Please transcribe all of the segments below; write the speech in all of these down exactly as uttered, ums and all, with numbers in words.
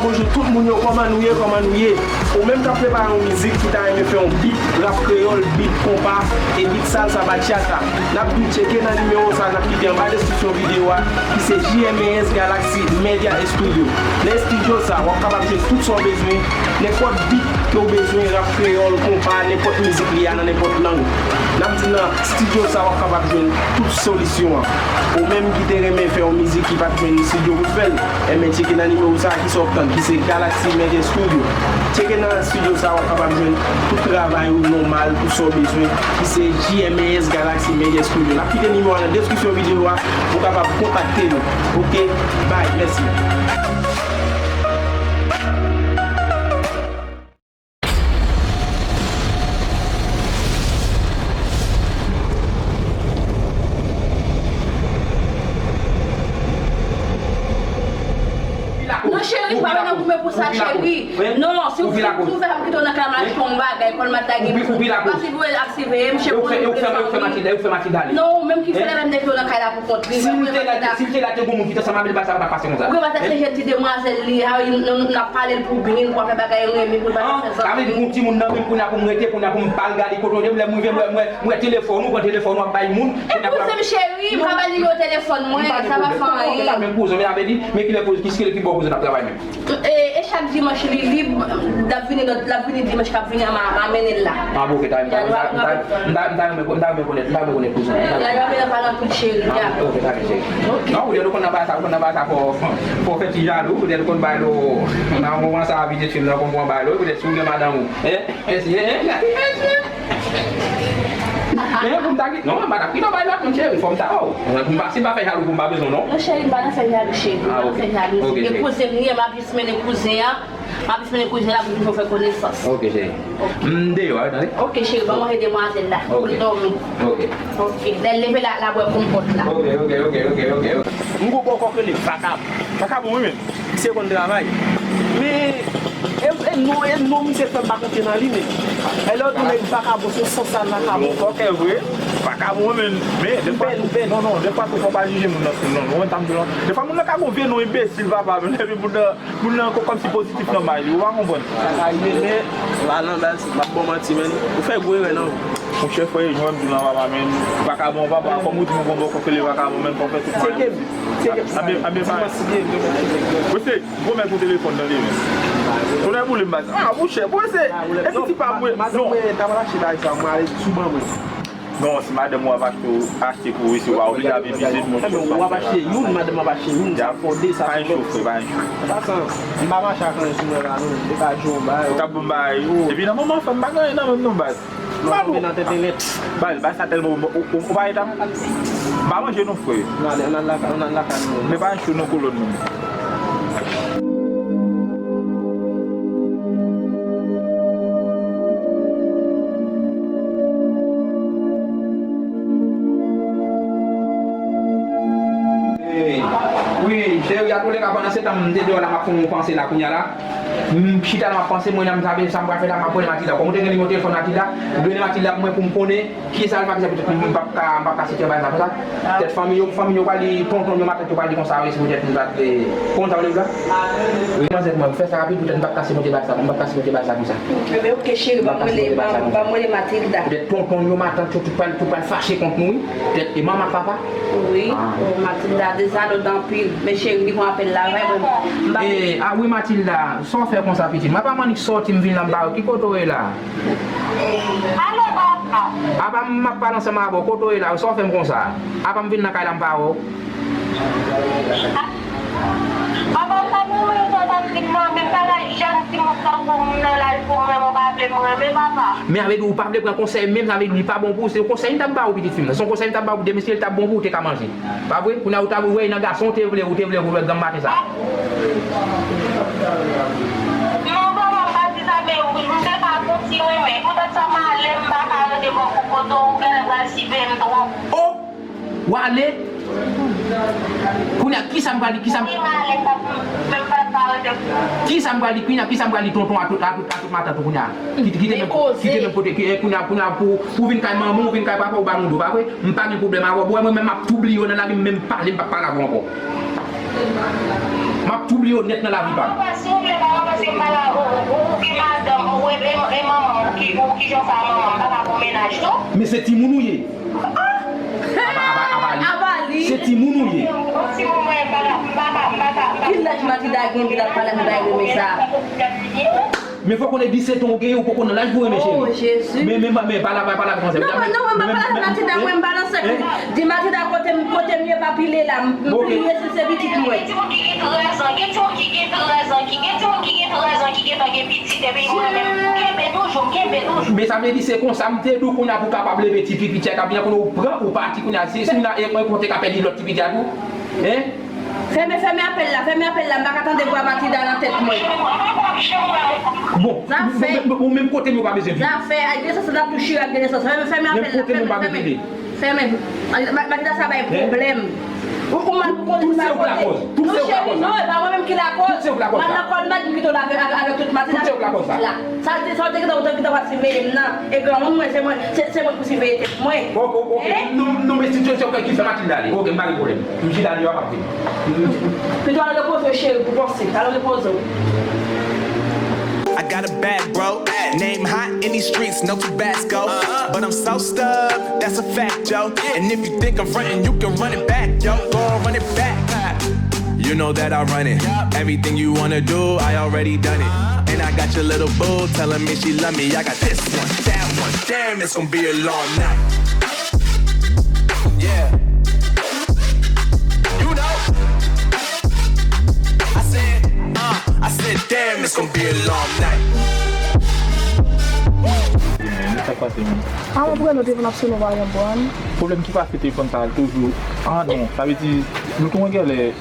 Bonjou tout moun yo, kòman nou ye, kòman nou ye? Ou menm k ap prepare yon mizik, ki ta renmen fè yon beat rap kreyòl, beat konpa, e beat salsa, bachata, n ap di tcheke nan nimewo sa n ap kite anba deskripsyon videyo a, ki se J M A S Galaxy Media Studio. Nan estidyo sa, w ap kapab jwenn tout sa w bezwen, nenpòt beat ke w bezwen, rap kreyòl, konpa, nenpòt mizik li a nan nenpòt lang. N ap di nan estidyo sa, w ap kapab jwenn tout solisyon an. Ou menm ki te renmen fè yon mizik ki pa t jwenn estidyo pou fè l, enben tcheke nan nimewo sa ki sa w ap tann, ki se Galaxy Media Studio. Tcheke nan estidyo sa, w ap kapab jwenn tout travay ou nòmal, tout sa w bezwen, ki se J M A S Galaxy Media Studio. N ap kite nimewo a nan deskripsyon videyo a pou w kapab kontakte nou. Oke, bay, mèsi. Non, cheri, pa nan goumen pou sa, cheri. Non, si w, si w fè m kite w nan kay la, m al achte yon bagay, kòlmat la gen pou pase pou ap siveye m, cheri. Ou fè, ou fè Matilda, ou fè Matilda ale. Non, ou menm ki fè lè m te kite w nan kay la pou kont li. Si l te la, si l te la, te gon moun ki te ansanm avè l, bagay sa pa t ap pase konsa. Ou gen pa tèt se jèn ti demwazèl li a, wi, n ap pale l pou byen, pou fè bagay renmen, pou l pa fè zanmi. Sa vle di pou timoun nan menm, kounye a pou m rete, kounye a pou m pa al gade kote w ye, lè m rive, m wè, m wè, m wè telefòn ou, pran telefòn ou ap bay moun, kounye a pou l ap... E kouzen m cheri, m ka ba l nimewo telefòn mwen, sa pa fè anyen. Menm kouzen, men sa vle di, men kilè kouzen, ki, ki bò kouzen ap travay menm? E, e chak dimanch li lib, l ap vini, l ap vini dimanch k ap vini an, m a, m a mennen l la. Ah, bon, ok, ta, m ta, m ta, m ta, m ta, m ta renmen, m ta renmen konnen, m ta renmen konnen kouzen. Ya, ya, men nan pa nan tout cheri, ya. Ah, ok, ta byen, cheri. Ok. Non, ou di nou konn nan bagay sa, ou konn nan bagay sa, fò, fò fè ti jalou, ou di nou konn bay lo, nan moman sa, pitit fi m nan konn pran bay lo, ou di si w gen madanm ou. Eh, eh, si, eh, eh. Men pou m ta ki, non, m pa t ap kite w bay lòt moun, cheri, fò m ta wè w. Pou m pa, si m pa fè jalou, pou m pa bezwen w, non. Non, cheri, m pa nan fè jalou, cheri. Ah, ok. M pa nan fè jalou. Ok, cheri. E kouzen m ye, m ap jis mennen kouzen an. M ap jis mennen kouzen la pou vin fè konesans. Ok, cheri. Ok. M deyò, wi, tande. Ok, cheri, ban m manje demwazèl la. Ok. Pou l dòmi. Ok. Ok. Lè l leve la, l ap bwè konpòt la. Ok, ok, ok, ok, ok, ok. M gon bòkò k rele Vakabon. Vakabon, wi, men. Misye konn travay. Men, e, e non, e non misye fè m pa konfye nan li, men. E lè w di nèg vakabon, se sans sa l vakabon. Bon, ok, vre. Vakabon, men, men, defwa, non, non, defwa, fò pa jije moun nan sou non. Ou konprann sa m di w lan? Defwa, moun nan ka gon vye non enbesil, papa, men, epi moun nan, moun nan kòmsi pozitif nan bay li, ou pa konprann. Sa ka rive, men, la nan baz, m ap ba w manti, men. Ou fè gwo erè, non. Monchè, frè, jan m di w lan, papa, men, vakabon, papa, kòm ou di m gon bòkò k rele Vakabon, men, fò w fè tout mwayen. Tcheke m, tcheke m. Anben, anben, pa. Mesye, gwo mèt ou telefòn nan li, men. Tonnè boule m baz. Ah, monchè, bon, se, e piti pa mwen, non. Madanm mwen ta pral achte bagay sa, mwen ale sou ban mwen. Non, si madanm ou ap achte, achte pou ou, se ou pa oblije ap epize l, monchè. Anben, ou ap achte youn, madanm ap achte youn, sa fè w de, sa fè w cho, frè, pa yon cho. Sa san, m pa mache ak anyen sou mwen la, non. E pa jwe yon bagay. Ou t ap bon bagay. Epi nan moman fanm pa gen anyen nan menm non, baz. Non, tonbe nan tenten nèt. Bay, bay sa tèlman ou, ou, ou pa eta. M pa manje non, frè. Ann ale, ann al lakay, ann al lakay nou. Men pa cho nan kolòn nou. Wi, cheri, a tou lè ka, pandan se tan m te deyò la, m ap fè yon panse la, kounye a la. M chita la, m ap panse, mwen, m sape sa m pral fè la, m ap rele Matilda. Kòm ou te gen nimewo telefòn Matilda, m rele Matilda pou mwen, pou m konnen kisa l pa, kisa petèt m p ap ka, m p ap ka site bagay sa konsa. Petèt fanmi yo, fanmi yo pral di, tonton yo, matant yo pral di konsa, wi, si petèt m pa t, eh, konn sa w vle di la. Wi, manzè, mwen, fè sa rapid, petèt m p ap ka sipote bagay sa, m p ap ka sipote bagay sa konsa. Enben, oke, cheri, ban m rele, ban m rele Matilda. Petèt tonton yo, matant yo, tout pral, tout pral fache kont nou, wi. Petèt, e manman ak papa. Wi, oh, Matilda, dezalòd anpil. Men cheri, li gon apèl la, vre, mwen, m pa... Eh, ah wi, Matilda, sa w fè konsa, pitit? Mwen pa m annik sòti, m vin la, m pa wè w. Ki kote w ye la? Alo, papa. Apa m ap pale ansanm avè w, kote w ye la? Sa w fè m konsa? Apa m vin nan kay la, m pa wè w? Papa, m pa renmen sa w t ap di m nan, men bagay jèn timoun tankou m nan laj pou mwen, mwen pa vle m renmen, papa. Men a vle di ou pa vle pran konsèy menm, sa vle di li pa bon pou ou. Se yon konsèy m t ap ba ou, pitit fi m nan. Se yon konsèy m t ap ba ou, demen si l t ap bon pou ou, te ka manje. Pa vre? Kounye a ou ta wè nan gason ou te vle, ou te vle ou lòt granm maten sa. Non, papa, m pa di sa, men wi, m te ka santi renmen. Poutèt sa, m ale, m pa ka rete bò kou kote w, ou genlè pral siveye m twòp. Oh! W ale? Kounye a, kisa m pral di, kisa m... M ale, papa, m pa ka rete. Kisa m pral di, kounye a, kisa m pral di tonton a tout, a tout, a tout matant ou kounye a? Kite, kite menm, kite menm kote, ki, eh, kounye a, kounye a pou, pou vin kay manman w, vin kay papa w, ou ba nou do, pa vre? M pa gen pwoblèm avè w. Bon, mwen menm, m ap tou bliye w nan lavi m, menm pa vle, m p ap pale avè w ankò. M ap tou bliye w nèt nan lavi pa m. Papa, si w vle, Sa manman m pa ka pou mennaj tou. Men se timoun ou ye. Aba, aba, aba li. Aba li. Se timoun ou ye. Yon ti moman, m pa ka, m pa ka, m pa ka, m pa ka. Ki laj Matilda gen, pi l ap pale avèk bay renmen sa? Men fò konnen disèt an ou genyen, ou poko nan laj pou renmen, cheri. Oh, Jezi. Men, men, men, pa la, pa la, pa la, non, non, mwen pa pale avèk Matilda, mwen, m pa nan sèk. Di Matilda kote m, kote m ye pa pile la, m, m pile se, se pitit mwen. Gen timoun ki gen trèz an, gen timoun ki gen trèz an, ki gen timoun ki gen trèz an, ki gentan gen pitit, epi mwen menm, m kenbe toujou, m kenbe toujou. Men sa vle di se konsa m te di w kounye a pou w kapab leve ti pipiti a k ap vini a kounye a ou pran ou pati kounye a, si, si w nan e mwen konte ka pèdi lòt ti piti a tou. Hein? Fèmen, fèmen apèl la, fèmen apèl la, m pa ka tande vwa Matilda nan tèt mwen. Bon, ou menm kote m yo pa bezwen vini. Zafè, ay gen sans, n ap tou chire ak gen sans. Fèmen, fèmen apèl la, fèmen, fèmen. Fèmen. Ma- Matilda sa bay pwoblèm. Ou, ou mal pou konnen sa kote. Tout se ou k lakòz. Non, cheri, non, e pa mwen menm ki lakòz. Tout se ou k lakòz. M al nan kòl mad, m kite w la avèk, avèk, avèk tout Matilda. Tout se ou k lakòz sa. Sa te, sa te gentan, ou te gentan pral siveye m nan. E granmoun mwen, se mwen, se, se mwen pou siveye tèt mwen. Ok, ok, ok. Non, non, men sitiyasyon ki fè Matilda ale. Ok, m pa gen pwoblèm. M chita deyò, m ap vini. Pito al repoze w, cheri, pou panse. Al repoze w. I got a bad bro, name hot in these streets, no Tabasco. But I'm so stubbed, that's a fact, yo. And if you think I'm frontin', you can run it back, yo. Go on, run it back. You know that I run it. Everything you wanna do, I already done it. And I got your little boo telling me she love me. I got this one, that one. Damn, it's gonna be a long night. Yeah. You know. I said, uh, I said, damn, it's gonna be a long night. Sa k pase menm? Ah, mwen pran nou telefòn ap sonnen w pa janm pran. Pwoblèm ki pase telefòn sa a toujou. Ah non, sa vle di nou tou an gèlè.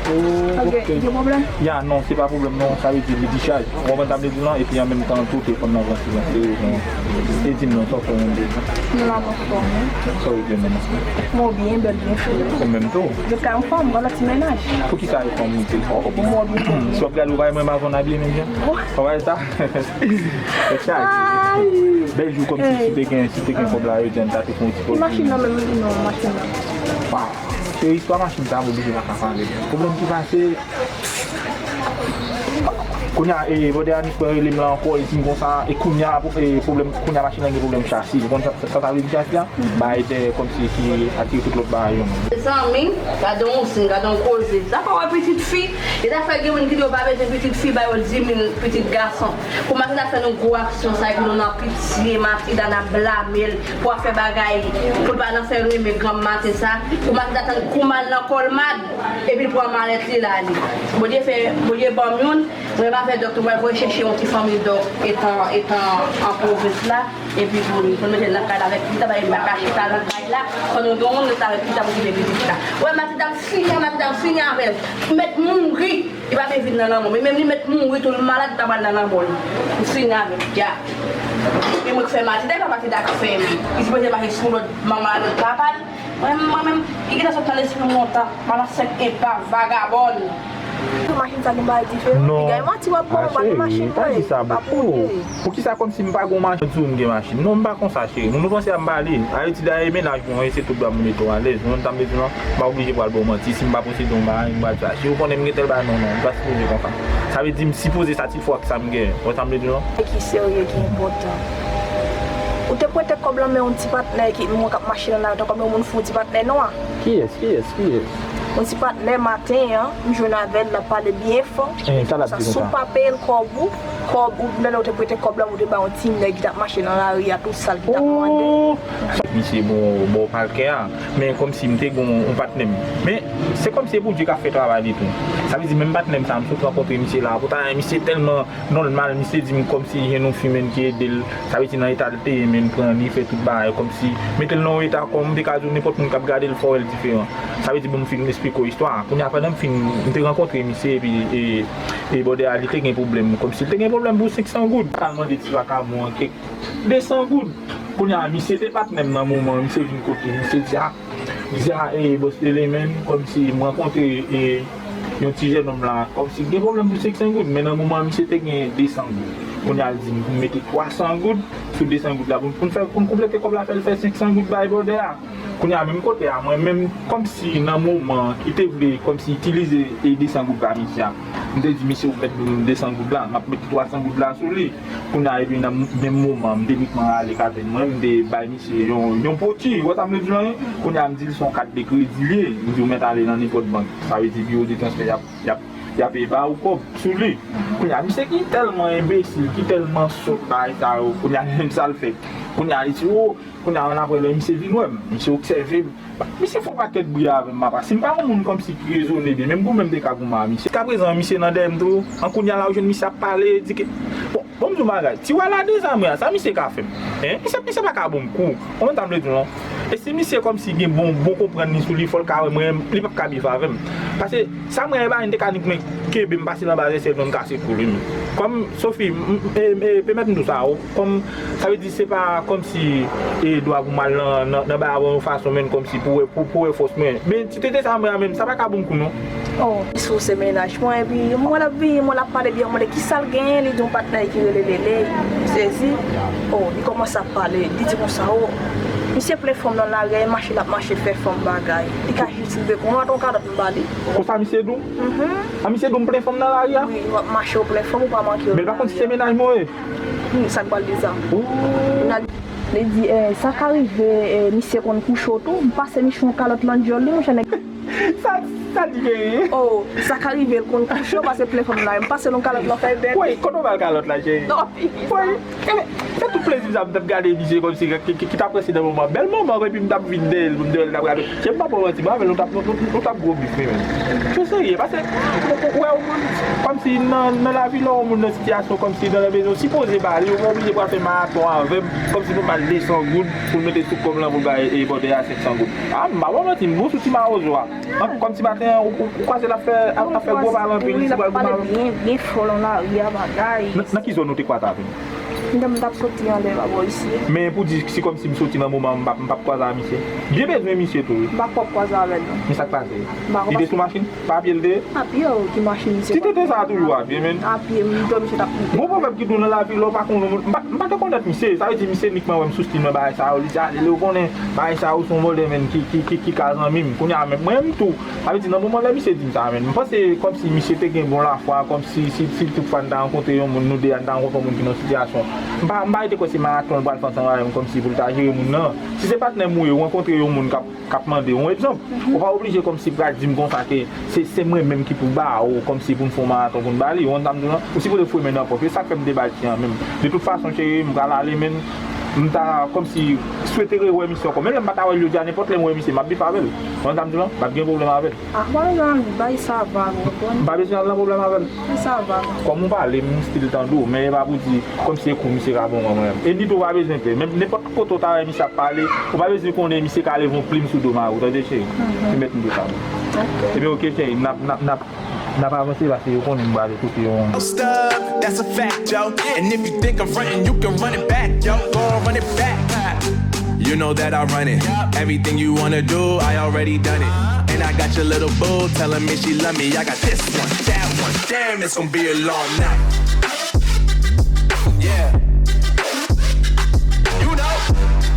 Oh, ok, ok. Gen pwoblèm? Ya, non, se pa pwoblèm non, sa vle di li dichaj. Ou konprann sa m vle di w lan, epi an menm tan tou telefòn nan pran silans. Se rezon. E di m non, sa w fè menm de. Non, la mwen fòm, wi. Sa w regle menm? Mwen byen, bèl, byen fre. Ou menm tou? Jodi a yon fanm, mwen nan ti mennaj. Poukisa yon fanm ou te fò? Mwen byen, bèl, byen. Si w ap gade ou pa wè mwen m avè w n abiye menm jan? Ou wè sa? Tèt chaje. Bèl jou kòmsi si te gen, si te gen kòb la, yo di an ta te fè yon ti pòz. Machin nan menm, non, machin nan. Waw. Se istwa machin sa, m oblije pa ka pale. Pwoblèm ki pase, kounye a, e, bòdè Anis pran rele m la ankò, e di m konsa, e kounye a, e, pwoblèm, kounye a machin nan gen pwoblèm chasi. Ou konn sa, sa, sa vle di chasi a? Bagay dèyè kòmsi ki atire tout lòt bagay yo. Zanmi, gade yon siy, gade yon koze. Sa fè w wè pitit fi, e sa fè gen moun ki di yo pa bezwen pitit fi, ba yo di mil pitit gason. Pou Matilda fè nou gwo aksyon sa, epi nou nan pitye Matilda, n ap blame l pou afè bagay, pou l pa nan fè renmen granm maten sa, pou Matilda tann kou mal nan kòlmad, epi l pran malèt li l ale. Bondye fè, Bondye ban m youn, mwen pa fè dòk tou, mwen voye chèche yon ti fanmi dòk etan, etan an pwovens la, epi pou, pou l mete l nan kay la avèk pitit la, paske m pa ka chita nan kay la, pandan gen yon moun nan avèk pitit la pou kite pitit la. Wè, Matilda m fini, Matilda m fini avè l, m mèt mouri. Li pa vle vin nan lanmò m. E menm li mèt mouri tou, li malad, li pa pral nan lanmò l. M fini avè l, dja. E mwen k fè Matilda, e pa Matilda k fè m. Li sipoze mache sou lòd manman l, lòd papa l. Mwen, mwen menm, li gentan sot nan lespri m lontan. Manman sèk epa, vagabòn. Machin sa gen bagay diferan. Non. Piga yon manti w ap ban m, m pa gen machin mwen. Pa di sa, pa pou. Poukisa kòmsi m pa gen yon machin, di w m gen machin? Non, m pa konsa, cheri. Moun ou panse a m pale. Ayiti dayè mennaj mwen, e se tout dwa m mete w alèz. Ou konn sa m vle di w lan? M pa oblije pral ba w manti. Si m pa posede yon bagay, m pral di sa. Si ou konnen m gen tèl bagay, non, non, m pa sipoze konsa. Sa vle di m sipoze satisfè ak sa m gen. Ou konn sa m vle di w lan? Ki serye, ki enpòtan. Ou te prete kòb lan men yon ti patnè ki, m wè k ap mache nan lari, tankou yon moun fou, ti patnè nwa. Kiyès, kiyès, kiyès? Yon ti patnè maten an, m jwenn avè l, l ap pale byen fò. Eh, sa l ap di konsa? Si w pa peye l kòb ou, kòb ou, lè ou te prete kòb la, ou te ba yon ti nèg ki t ap mache nan lari a, tout sal, ki t ap mande. Oh! Misye bon, bò pakè a. Men kòmsi m te gen yon patnè m. Men, se kòmsi se Bondye k ap fè travay li tou. Sa vle di, menm patnè m sa, m sot rankontre misye la, poutapè misye tèlman nòmal, misye di m kòmsi gen yon fi menm ki ede l. Sa vle di, nan eta l te ye, men m pran li, fè tout bagay kòmsi, mete l nan yon eta kòm m te ka di w, nenpòt moun k ap gade l, fò wè l diferan. Sa vle di, bon, m fin eksplike w istwa a. Kounye a, pandan m fin, m te rankontre misye, epi, e, e bòdè a, li te gen pwoblèm. Kòmsi l te gen pwoblèm pou senk san goud. Sa l mande ti vakabon an kèk de san goud. Kounye a, misye te patnè m nan moman an, misye vin kote m, misye di, a, misye di, a, e, bòs Elemen, kòmsi m rankontre, e, yon ti jènòm la, kòmsi l gen pwoblèm pou senk san goud, men nan moman an, misye te gen de san goud. Kounye a, l di m pou m mete twa san goud sou de san goud la, pou, pou n fè, pou n konplete kòb la, fè l fè senk san goud bay bòdè a. Kounye a menm kote a, mwen menm, kòmsi nan moman ki te vle kòmsi itilize e de san goud la misye a, m te di misye ou mèt ban m de san goud la, m ap met twa san goud la sou li. Kounye a epi nan menm moman, m te met mwen ale ka jwenn mwen, m te bay misye yon, yon pwodui, ou wè sa m vle di w la, wi? Kounye a m di l se yon kat de kredi li ye, m di ou mèt ale nan nenpòt bank, sa vle di biwo de transfè y ap, y ap, y ap e ba ou kòb sou li. Kounye a misye ki tèlman enbesil, ki tèlman sòt bagay sa yo, kounye a menm sa l fè. Kounye a li di, o, Kounye a, annapre lè misye vin wè m, misye obsève m. Misye fè yon pakèt bri avè m, papa. Si m pa yon moun kòmsi ki rezone byen, menm goumen m te ka goumen a misye. Jiskaprezan, misye nan dèyè m tou. An kounye a la, ou jwenn misye ap pale, di ke, bon, bon, m di yon bagay. Ti wala dezame a, sa misye ka fè m? Hein? Misye, misye pa ka ban m kou. Konprann sa m vle di w, non? E si misye kòmsi gen bon, bon konprann li sou li, fò l ka wè mwen, li p ap ka bif avè m. Paske sa mwen e ba, li te ka nik mwen kenbe m pase nan ba zèsèl mwen, m kase kou li, men. Kòm Sophie, m, m, e, e, pèmèt m di w sa, o, kòm, sa vle di se pa kòmsi e dwa pou m al nan, nan, nan bay avè w yon fason, men kòmsi pou wè, pou, pou wè fòs mwen. Men ti tete sa mwen an menm, sa pa ka ban m kou non. Oh, sou se mennaj mwen, epi mwen l ap vini, mwen l ap pale byen, mwen de kisa l genyen, li di yon patnè ki rele Lele, m sezi. Oh, li kòmanse ap pale, li di konsa, oh, misye plen fanm nan lari a, e mache l ap mache fè fanm bagay. Li ka jis rive kon, mwen ap yon kalòt m ba li. Konsa misye di w? Mhm. A misye di w m plen fanm nan lari a? Wi, w ap mache w plen fanm, ou pa manke yo. Men l pa konn si se mennaj mwen ye. Hmm, sa k pral di sa? Ooh. Li di, eh, sa ka rive, eh, misye konn kouche w tou, m pase misye yon kalòt lan dyòl li, monchè nèg. Sa, sa di veye. Oh, sa ka rive l konn kouche w, pase plen fanm nan lari a, m pase l yon kalòt lan fè bèl. Woy, kote w ba l kalòt la, cheri? Non, pi woy. Ebyen, se tout plezi m sa m t ap gade misye kòmsi ki, ki, ki t ap prese nan moman. Bèl moman, epi m t ap vin dèyè l, m dèyè l t ap gade. Chè, m pa ba w manti, m rapèl nou t ap, nou, nou, nou t ap gwo bif, wi, men. Se serye, paske ou, ou wè yon moun, kòmsi nan, nan lavi, lè yon moun nan sitiyasyon kòmsi nan bezwen, ou sipoze ba li, ou pa oblije pral fè maraton avè m, kòmsi pou m al de san goud, pou l mete sou kòm lan, pou l bay e bòdè a senk san goud. A, m pa ba w manti, m bon sou ti mawozo a. An, kòmsi maten an, ou, ou, ou kwaze l ap fè, ap, ap fè gwo pale anpil, wi, li pral pale byen, byen fò lan lari a, bagay. Nan, nan ki zòn ou te kwaze avè m? M te, m t ap soti anlè pa bò isi. Men pou di, si kòmsi m soti nan moman an, m p ap, m p ap kwaze a misye. Byen bezwen misye tou, wi. M pa kwè w ap kwaze avè l, non. Men sa k pase? M pa kwè. Li te sou machin? Pa pye l te ye? A pye, o, ki machin misye. Ti tete sa a toujou a pye, men. A pye, m te wè misye t ap moute. Gon pwovèb ki di w nan lavi, lè w pa konn yon moun, m pa, m pa te konèt misye. Sa vle di misye nik mwen wè m sou stil mwen bagay sa yo, li di, ale, lè w konnen bagay sa yo se yon vòlè, men, ki, ki, ki, ki ka zanmi m. Kounye a, men, mwen menm tou, sa vle di, nan moman lè misye di m sa, men, m panse kòmsi misye te gen bon lafwa, kòmsi si, si toutfwa n ta rankontre yon moun, nou de a n ta rankontre yon moun ki nan sitiyasyon. M pa, m pa rete kwè se maraton l pral fè ansanm avè m kòmsi pou l ta jere moun nan. Si se patnè m ou ye, ou rankontre yon moun k ap, k ap mande yon egzanp, ou pa oblije kòmsi pral di m konsa ke se, se mwen menm ki pou ba ou, kòmsi pou n fè yon maraton pou n ba li, ou konn sa m di w lan? Ou sipoze foure men nan pòch. E sa k fè m te ba l ti an menm. De tout fason, cheri, m pral ale, men m ta kòmsi swete rewè misye ankò. Menm lè m pa ta wè l jodi a, nenpòt lè m wè misye, m ap bif avè l. Ou konn sa m di w lan? M ap gen pwoblèm avè l. A, pa bezwen anvi bay sa vag, ou konprann? M pa bezwen al nan pwoblèm avè l. Sa vag. Kòm ou pale, m still tande w, men e pa pou di kòmsi e kou misye ka bon mwen menm. E ni tou ou pa bezwen pè. Menm nenpòt kote w ta wè misye ap pale, ou pa bezwen konnen misye ka leve yon plim sou do mari w, tande cheri? Mhm. Pèmèt m di w sa. Ok. Ebyen, ok, cheri, n ap, n ap, n ap, n ap avanse paske yo konnen m prale kote yon. Stuff, that's a fact, yo. And if you think I'm frontin', you can run it back, yo. Go on, run it back. You know that I run it. Everything you wanna do, I already done it. And I got your little boo telling me she love me. I got this one, that one. Damn, it's gonna be a long night. Yeah. You know.